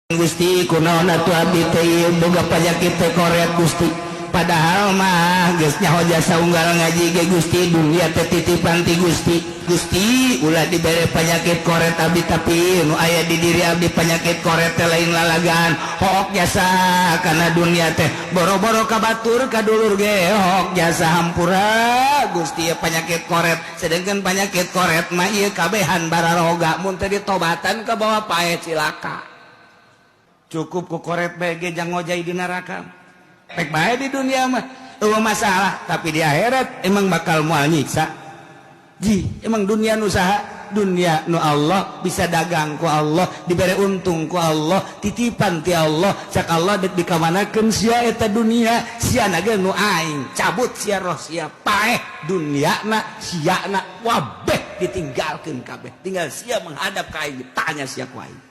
Gusti, kunaon atuh abdi teh ieu boga panyakit teh koret, Gusti? Padahal mah geus nyaho jasa unggal ngaji ge, Gusti, dunia teh titipan ti Gusti. Gusti, ulah dibere penyakit koret abdi. Tapi nu aya di diri abdi penyakit koret teh lain lalagaan, hook jasa karena dunia teh, boro-boro ka batur, ka dulur ge hook jasa. Hampura, Gusti, ya penyakit koret. Sedangkan penyakit koret mah ieu kabehan bararoga, mun teu ditobatan ka bawa pae, cilaka. Cukup ku koret bae ge jang ngojay di neraka. Pek bae di dunia mah euweuh masalah, tapi di akhirat emang bakal moal nyiksa. Ji, emang dunia nu saha? Dunia nu Allah, bisa dagang ku Allah, dibere untung ku Allah, titipan ti Allah. Cak Allah, dek dikamanakeun sia eta dunia? Sia na ge nu aing cabut sia roh sia, paeh dunia na, sia na wabeh ditinggalkeun kabeh, tinggal sia menghadap ka aing, tanya sia ku aing.